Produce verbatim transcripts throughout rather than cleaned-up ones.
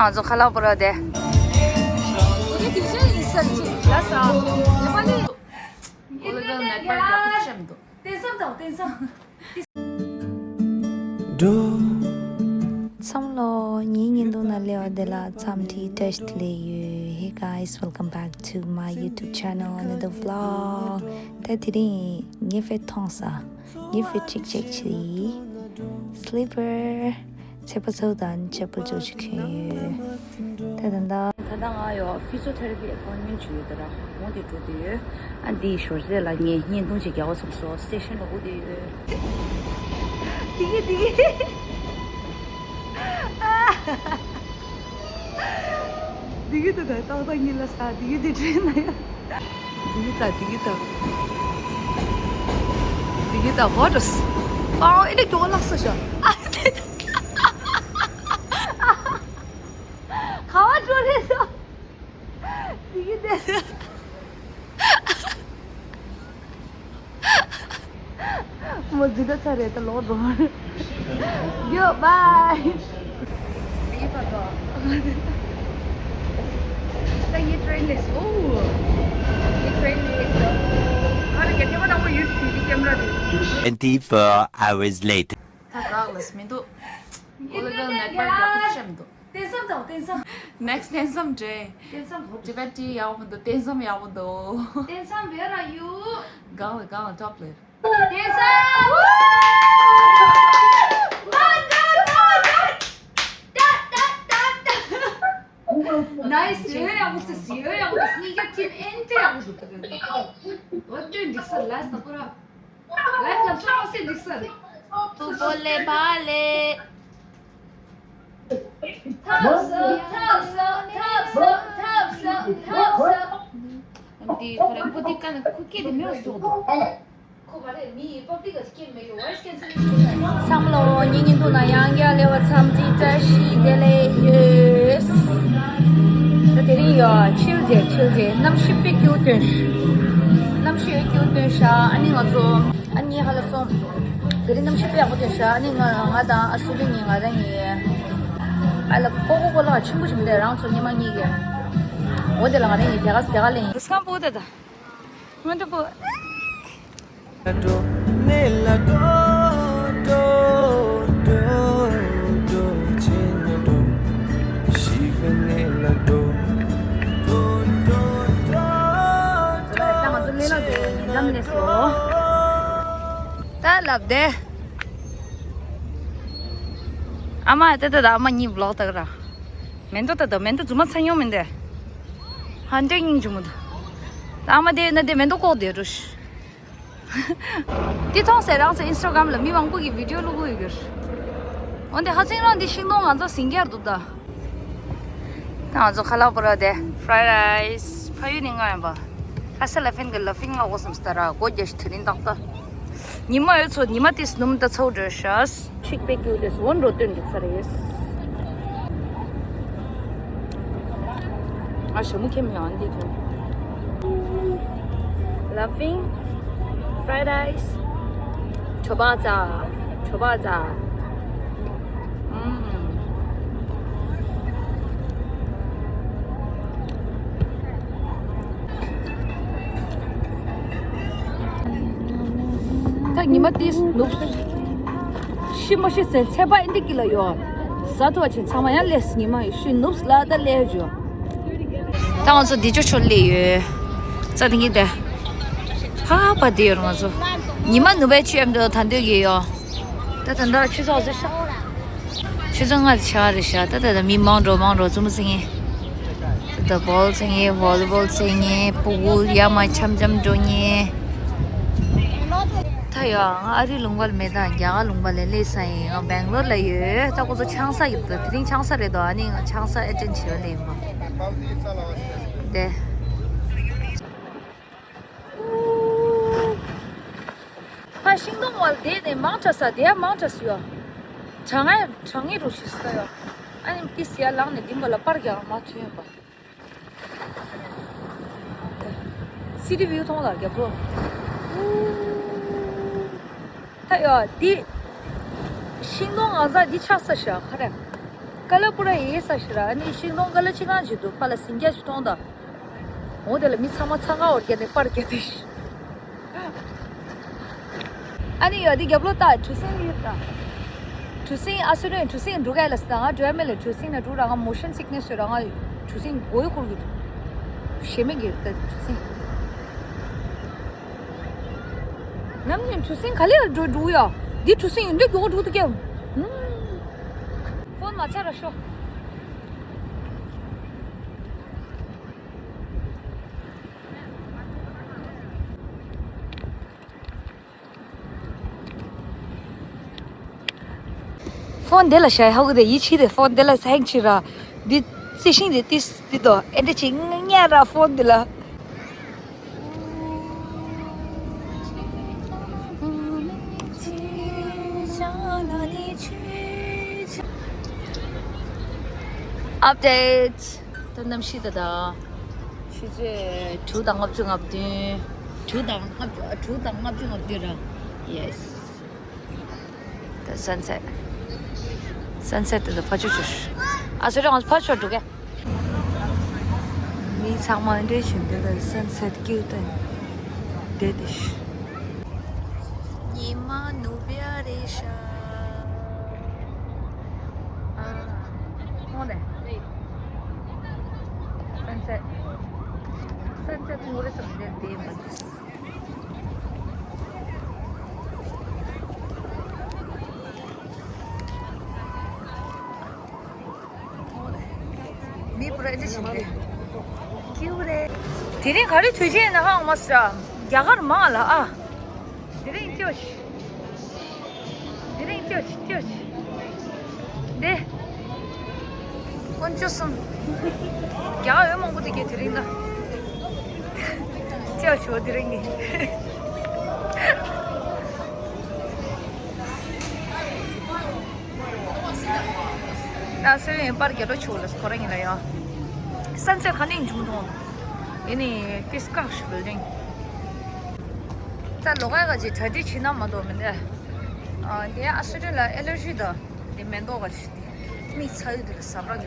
ང་ཚོ་ཁ་ལག་པོ་ར་དེ། ཨོ་ལེ་གལ་ནེཊ་ཝརཀ་ཡག་པོ་ཞིག་མི་འདུག། བསྟན་བསམ་དང་བསྟན་བསམ། འགྲོ། འཚམས་ལོ། ངའི་བརྙན་ཐུང་ནང་སླེབས་པ་དེ་ལ་འཚམས་འདྲི་བཀྲ་ཤིས་བདེ་ལེགས་ཡོད། Hey guys, welcome back to my YouTube channel, another vlog. ད་དེ་རིང་ངའི་ཕེ་མཐོང་ས། ངའི་ཕེ་ཅིག་ཅེག་བྱེད་ཡིན། སི་ལི་པར། ཚེ་པ་ཚོ་དང་ཆེ་པོ་ཚོ་ཞིག་གྱོན་ཡོད། ད་ད་ད། ད་ལྟ་ང་ཡོ་ཕི་ཛི་ཡོ་ཐེ་ར་པི་ཨེ་པོན་མེན་ཊི་བྱེད་ཡོད་ད་ར། འོ་དེ་འགྲོ་དུས་ཡོད། ཨ་འདི་ཞོར་དེ་ལ་ངས་བརྙན་ཐུང་ཅིག་རྒྱག་དགོས་བསམ་སོང་། སི་ཊེ་ཤན་ལ་འོ་དེ་ཡོད། དེ་གི་དེ་གི། དེ་གི་དེ་ད་ཏག་ཏག་གཉིད་ལ་ས། དེ་གི་དེ་ཊེན་ན་ཡ། དེ་གི་ད་དེ་གི་ད། དེ་གི་ད་ཝ་ཊར་སི། པའོ་ཨེ་འདྲ་མགྱོགས་ལགས་སོ་ཤ། ཨ་དེ། ག་བ་འགྲོ་རེད་སོ། དེ་གི་དེ། མོ་འཛི་ད་ཚར་རེད་ད་ལོག་འགྲོ། ཡོ་བའི། ད་ཡི་ཊེན་ལེས། ཨོ། ཡི་ཊེན་ལེས། ཨ་རེ་གལ་ཏེ་མ་དང་པོ་ཡུ་སི་ཊི་བི་ཀེམ་ར་དེ། Twenty-four hours later. ད་ག་ལ་སི་མི་འདུག། ཨོ་ལེ་གལ་ནེཊ་ཝརཀ་ཡག་པོ་ཞིག་མི་འདུག། བསྟན་བསམ་དང་བསྟན་བསམ། ནེག་སི་ཊི་བསྟན་བསམ་འདྲ། བསྟན་བསམ་ཧོབ། ཊི་བེ་ཊི་ཡག་པོ་མི་འདུག། བསྟན་བསམ་ཡག་པོ་འདུག། བསྟན་བསམ་ཝེར་ཨར་ཡུ། གང་ལ་གང་ལ་ཊོབ་ལེར། བསྟན་བསམ། ནའི་སི། ཡོད་ཡག་པོ་ཟེར། ཡོད་ཡག་པོ་ཟེར། སྙིང་རྗེ། ཊིམ་ཨེན་ཏི་ཡག་པོ་འདུག། ད་ག་ནས་འོ་སྟོན་འགྲིག་ས་ལ་ས་ཁོ་ར། ལའིབ་ལ་ཚོགས་སེ་འགྲིག་ས་རེད། ཏུ་པོ་ལེ་བ་ལེ། ཐབས་སོ་ཐབས་སོ་ཐབས་སོ་ཐབས་སོ་ཐབས་སོ། འདི་ཁོ་རང་པོ་འདི་ཀ་ནས་ཁུ་སྐད་དེ་མེད་པ་བཟོ་འདུག། ཁོ་མ་རེད། མི་ཡི་པབ་ལིག་ག་སྐད་མེད་ཡོ། ཝོ་ཡིས་ཀེན་སེལ་ཞུ་དགོས་ས་རེད། འཚམས་ལོ། ངའི་བརྙན་ཐུང་ནང་ཡང་བསྐྱར་སླེབས་པ་འཚམས་འདྲི་བཀྲ་ཤིས་བདེ་ལེགས་ཡོད། ད་དེ་རིང་ཡོ་ཆིལ་རྗེས་ཆིལ་རྗེས་གནམ་གཤིས་དཔེ་སྐྱིད་པོ་ཐོན། གནམ་གཤིས་དཔེ་སྐྱིད་པོ་ཐོན་ཤག། ཨ་ནི་ང་ཚོ་ཨ་ནི་ཧ་ལ་སོང་། དེ་རིང་གནམ་གཤིས་དཔེ་ཡག་པོ་ཐོན་ཤག། ཨ་ནི་ང་ང་དང་ཨ་སུ་ལི་ནི་ང་རང་གཉིས། ཨ་ལ་ཀོ་ཀོ་ཀོ་ལ་ཆེན་པོ་ཞིག་མི་འདུག། རང་ཚོ་ཉི་མ་གཉིས་ཀྱི། འོ་དེ་ལ་ང་རང་གཉིས་དེ་ག་དེ་ག་ལེན་ཡིན། སྐམ་པོ་དེ་ད། ང་འདྲ་པོ། ད་ང་ཚོ་ལས་ལ་འགྲོ་བའི་ཉིན་ལམ་ནས་སོ། ད་ལབ་དེ། ཨ་མ་ཏེ་ཏེ་ད་ཨ་མ་གཉིས་བི་ལོག་ལྟ་གི་ར། མེ་ཏོག་ལྟ་ད། མེ་ཏོག་རྫུན་མ་ཚ་མྱོང་མིན་ཏེ། ཧ་འདྲེ་སྙིང་རྗེ་མོ་འདུག། ད་ཨ་མ་དེ་ན་དེ་མེ་ཏོག་ལྐོག་དེ་རུ་ཤི། དེ་མཐོང་སེ་རང་ཚོ་ཨིན་སི་ཊ་གྷ་རམ་ལ་མི་མང་པོ་གི་བི་ཌིའོ་བླུག་གི་ཡོད་གི་ར། འོན་ཏེ་ཧ་ཅང་རང་འདི་ཤིང་སྡོང་ང་ཚོ་ཟིན་གྱི་ར་འདུག་ད། ད་ང་ཚོ་ཁ་ལག་པོ་ར་དེ་ཕ་རའེ་རའེ་སི་ཕ་ཡུལ་ནས་མངགས་ཡིན་པ། ཁ་ས་ལ་ཕན་གི་ལ་ཕིང་ལ་འོ་སམ་སྟ་ར་སྒོ་རྒྱ་ཞིག་དེ་རིང་ཏག་ཏག། ཉི་མ་ཡོད་ཚོ་ཉི་མ་དེ་སྣུམ་ད་ཚའུ་འདྲ་ཤ་ཤིག་པེ་ཀྱུ་དེ་སོ་འགྲོ་སྟོན་འདུག་ས་རེད། ཨ་ཞྭ་མོ་ཁེམ་ཡང་འདི་ཐོན། ལ་ཕིང་། ཕ་རའེ་རའེ་སི། ཆོ་བ་ཙ། ཆོ་བ་ཙ། ཨུམ། ད་ཉི་མ་དེ་ནུབ། ཤི་མ་ཤི་ཟེར་ཚད་པ་ཨིན་དི་ཀི་ལ་ཡོད། ཟ་ཐུབ་པ་ཆེན་ཚང་མ་ཡང་ལས་ཉི་མ་ཡི་ཤི་ནུབ་ལ་ད་ལས་འཇོ། ད་ང་ཚོ་འདི་ཅོ་ཆོ་ལས་ཡོད། ཙ་དེ་གི་དེ། ཕ་པ་དེ་ཡོད་ང་ཚོ། ཉི་མ་ནུབ་པའི་ཆུ་ཡམ་དུ་ད་འདོད་ཀྱི་ཡོད། ད་ད་ད་ཆུ་ཚོད་ཟེར་ཤག། ཆུ་ཚོད་ལྔ་ཆག་རེད་ཤག། ད་ད་ད་མི་མང་འགྲོ་མང་འགྲོ་བཙུན་མོ་ཚེ་ངེ། ད་ད་བོལ་ཚེ་ངེ་བོ་ལི་བོལ་ཚེ་ངེ་སྤུ་གུ་ཡ་མ་འཆམ་འཆམ་འགྲོ་ངེ། ད་ཡ་ང་ཨ་རི་ལུང་པ་ལ་མེད་ད། རྒྱ་གར་ལུང་པ་ལ་སླེབས་ས་ཡིན། ང་སྦེང་ལོར་ལ་ཡོད། ད་ཁོ་ཚོ་ཆང་ས་ཡོད་ད། དེ་རིང་ཆང་ས་རེད་དོ། ཨ་ནི་ང་ཆང་ས་ཨེ་ཊེན་བྱེད་པ་ལ་ཡིན་པ། དེ། ཕ་ཤིང་སྡོང་བ་ལ་བསྡད་ནས་མང་དྲགས་ས་དེ་ཡང་མང་དྲགས་སུ་ཡོད། གྲང་ངེ་གྲང་ངེ་འགྲོ་ཤི་སུ་ད་ཡོད། ཨ་ནི་ཏི་སི་ཡ་ལངས་ནས་ལྡིང་བ་ལ་པར་རྒྱག་མ་ཐོན་པ། སི་ཊི་བིའུ་མཐོང་ལ་རྒྱབ་ལོ། ད་ཡོད་འདི། ཤིང་སྡོང་ང་ཟ་འདི་ཆགས་ས་ཤ་ཁ་རེ། ཀ་ལ་པུ་ར་ཡེ་ས་ཤི་ར། ཨ་ནི་ཤིང་སྡོང་ཀ་ལ་ཆི་གང་ཞིག་འདུག་ཕ་ལ་སིང་རྒྱ་ཞིག་གཏོང་དང་། འོ་དེ་ལ་མི་ཚང་མ་འཚང་ཁ་འོར་རྒྱ་དེ་པར་རྒྱ་དེ་ཤི། ཨ་ནི་ཡོད་དེ་རྒྱབ་ལོ་ལྟ། གྲུ་གཟིངས་ཡོད་ད། གྲུ་གཟིངས་ཨ་སུ་རེ་གྲུ་གཟིངས་འགྲོ་ག་ལ་ས་ང་འགྲོ་ཡ་མེད་ལ། གྲུ་གཟིངས་ན་འགྲོ་ར། ང་མོ་ཤན་སིག་ནེ་སི་ཡོད་ར། ང་གྲུ་གཟིངས་མགོ་ཡི་འཁོར་གི་འདུག་ཞེ་མེད་གི་ད་གྲུ་གཟིངས། ནམ་ཉིན་གྲུ་གཟིངས་ག་ལེ་འགྲོ་འགྲོ་ཡ། འདི་གྲུ་གཟིངས་ཡིན་འདྲ་མགྱོགས་འགྲོ་འདུག་ཀྱང་། ཧུམ། ཕོན་མ་ཚར་ར་ཤོག་ཕོན་དེ་ལ་ཞའི་ཧ་གོ་དེ་ཡིད་ཆེས་དེ་ཕོན་དེ་ལ་སེང་ཆི་ར། འདི་རྩི་ཤིང་དེ་ཏིས་འདི་དོ་ཨེ་འདྲ་ཅིག་ངར་ར་ཕོན་དེ་ལ། Update. ད་གནམ་གཤིས་ད་ད། ཕྱི་ཚེས་དྲུག་དང་ལྔ་བཅུ་ང་བདུན། དྲུག་དང་ལྔ་བཅུ་དྲུག་དང་ལྔ་བཅུ་ང་བདུན་ར། Yes. ད་sunset. Sunset དེ་ད་ཕ་ཆོ་ཆོ། ཨ་སོ་རང་ཕ་ཆོ་འགྲོ་གས། མི་ཚང་མ་འདྲེ་བཞིན་དེ་ད་sunset ཀྱི་ད་དེ་དེ་ཤི། ཉི་མ་ནུབ་ཡ་རེད་ཤག་ཨ། ཧོ་ནེ། Sunset. Sunset མཐོང་གི་རེད་བསམ་དེ་དེ་མ། མི་པུ་ར་ཅི་ཞིག་རེད། ཁྱིའུ་རེད། དེ་རིང་ག་རེ་དུས་ཆེན་ཡིན་ན་ཧང་མ་སྲ། རྒྱ་གར་མང་ལ་ཨ། དེ་རིང་ལྟོས་ཤིག་དེ་རིང་ལྟོས་ཤིག་ལྟོས་ཤིག་དེ། དཀོན་མཆོག་གསུམ། རྒྱ་གར་འོས་མང་པོ་དེ་གས་དེ་རིང་ད། ལྟོས་ཤིག་དེ་རིང་གི། ད་སོན་ཡོན་པར་རྒྱ་རོ་ཆུ་ལ་སྐོར་ཡིན་ལ་ཡོ། སན་སེ་ག་ནས་འབྱུང་དང་། ཡིན་ནི་ཏིས་ཀག་ཤི་བིལ་ཌིང་། ད་ལོ་ག་ག་ཅི་གྲ་སྒྲིག་བྱེད་ན་མ་གཏོགས་མི་འདུག་ཨ་དེ་ཨ་སུ་རི་ལ་ཨེ་ལར་ཇི་དང་དེ་མེ་ཏོག་ག་ཅི་དེ་མིག་ཚ་ཡུལ་དེ་ལ་ཟ་བ་ཡོད།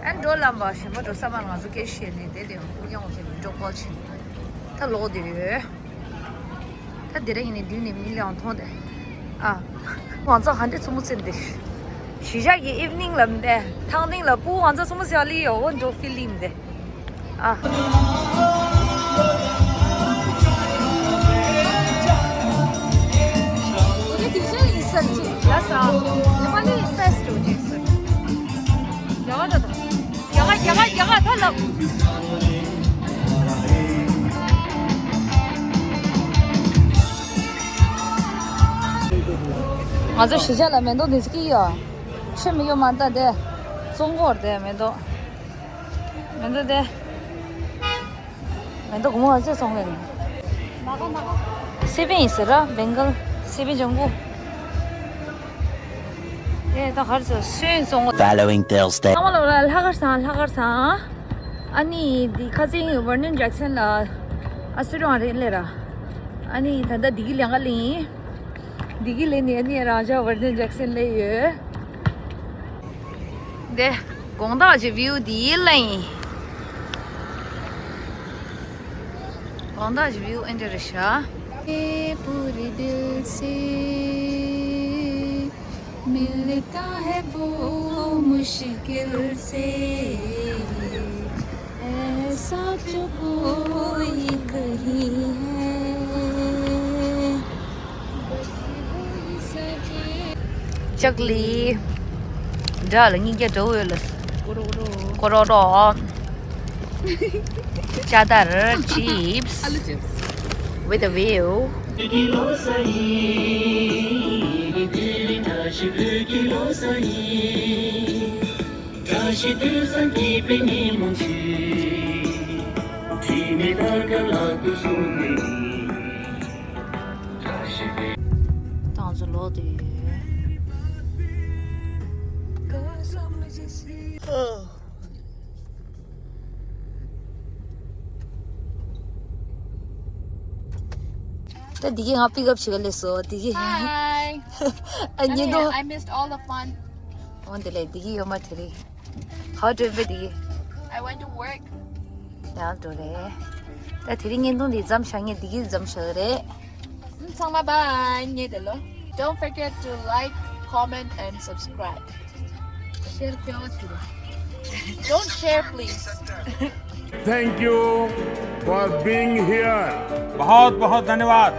ཨན་འགྲོ་ལམ་པ་གཞན་པ་འགྲོ་ས་མ་ང་ཚོ་སྐད་བཤད་ནས་དེ་དེ་ཡང་ཀུ་ཡང་ཟེར་ནས་འགྲོ་ཀོལ་བྱེད། ད་ལོག་དེ་ཡོད། ད་དེ་རིང་ནི་མདུན་ནས་མི་ལ་ཡང་མཐོང་དེ། ཨ། ཝང་ཙོ་ཧན་དེ་ཙུ་མུ་ཙིན་དེ། གཞིས་ཆགས་ཀྱི་ཨིབ་ནིང་ལ་མི་དེ་ཐང་ནིང་ལ་པུ་ཝང་ཙོ་ཙུ་མུ་ཙི་ཨ་ལི་ཡོ་འོ་འགྲོ་ཕི་ལིམ་དེ། ཨ། དེ་ག་དེ་ཚོ་ཡིན་ས་ཅིག་ལ་ས། ནེ་པ་ལི་ཡིན་ས་ཅིག་ཡིན་ས། ཡ་ད་ད། རྒྱ་གར་རྒྱ་གར་རྒྱ་གར་ད་ལབ། ང་ཚོ་གཞིས་ཆགས་ལ་མེ་ཏོག་འདི་ཚོ་སྐྱེས་ཡོད། ཆེ་མི་ཡོད་མ་ད་དེ། བཙོང་གོ་ར་དེ་མེ་ཏོག་མེ་ཏོག་དེ། མེ་ཏོག་གོང་མ་ཚོས་བཙོང་གི་ཡིན། སེ་བན་ཡིན་ཟེར་ར་བེང་གལ་སེ་བན་ལྗང་གུ། ཨེ་ད་གར་ཚོ་སོན་བཙོང་གོ། Following Thursday. ཚང་མ་ལོ་ལ་ལྷག་དཀར་བཟང་ལྷག་དཀར་བཟང་། ཨ་ནི་འདི་ཁ་སང་ཝར་ནན་ཇེག་སན་ལ་ཨ་སུ་རང་རེད་ལེ་ར། ཨ་ནི་ད་ལྟ་འདི་གི་ལས་ཀ་ལ་ཡིན། འདི་གི་ལས་ནི་ཨ་ནི་རང་ཅག་ཝར་ནན་ཇེག་སན་ལས་ཡོད། འདི་དགོང་དག་གི་བིའུ་འདི་ལ་ཡིན། དགོང་དག་གི་བིའུ་ཨེ་འདྲ་རེད་ཤག་ལྕགས་ལི། འདྲ་ལ་སྙིང་རྒྱ་འདྲ་བོ་ཡོད་ལ། ཀོ་རོ་རོ། ཀོ་རོ་རོ། ཅ་དར། chips. With a view. ཏང་ཚོ་ལོག་དུ་ཡོད། ད་འདི་གི་ང་པིག་ཨབ་བྱེད་ག་སླེབས་སོང་འདི་གི། Hi. ཨ་ཉེ་དོ། I missed all the fun. འོན་ཏེ་ལས་འདི་གི་ཡོད་མ་དེ་རེད། How to video? I went to work. ཡང་འགྲོ་རེད། ད་དེ་རིང་བརྙན་ཐུང་འདི་མཚམས་བཞག་ངས་འདི་གིས་མཚམས་བཞག་རེད། ཚང་མ་bye ངས་དེ་ལོ། Don't forget to like, comment and subscribe. Share ཀྱང་བྱེད་རོགས། Don't share, please. Thank you for being here. बहुत बहुत धन्यवाद।